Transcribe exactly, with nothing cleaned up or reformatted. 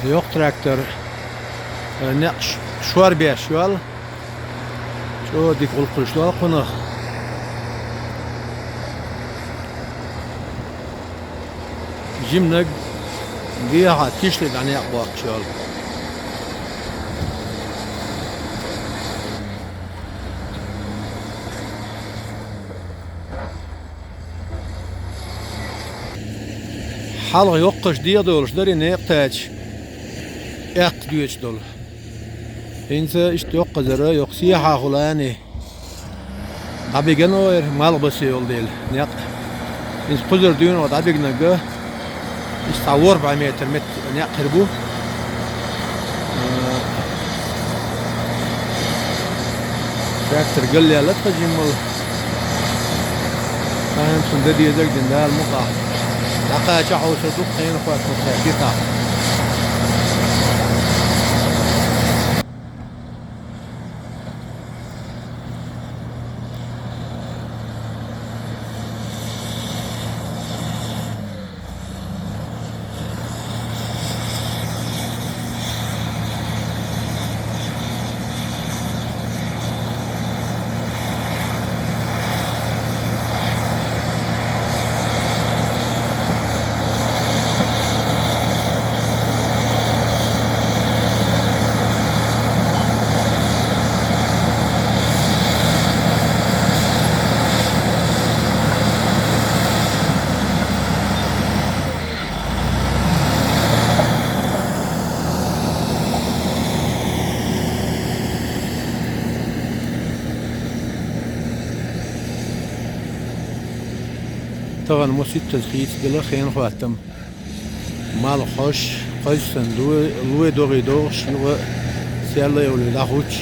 Йоккха трактор, э, некъ ш-, шор беш йола. ЧӀогӀа дика гӀулакх йолуш йола кхунах. Жиманиг дехьа тишле дӀа некъ боккхуш йола. Хьалха йоккхаш дегӀ долуш дара и некъ тача, аьтта доьчу долу. ХӀинца иштта йоккхазара, йоккха сехьа хула ани. ДӀабиган ойра, малхбасе йолу дела, некъ. ХӀинца кхузара дуьйна дӀабигнарг, иштта цхьа ворхӀ бӀе метр метта некъ хир бу. Трактор галъяьлла тхан жиммал. Тахана цунна дан дезарг дина Дала мукъахь. ДӀакхача хьовсур ду-кх хенахошна тхаьш йитахь. Тахана моситтаза хийцадала хенахоттам. Малхош, кхойссан ло-, лой догӀий догӀуш, юкъа сел а эвлий дӀахӀуттуш.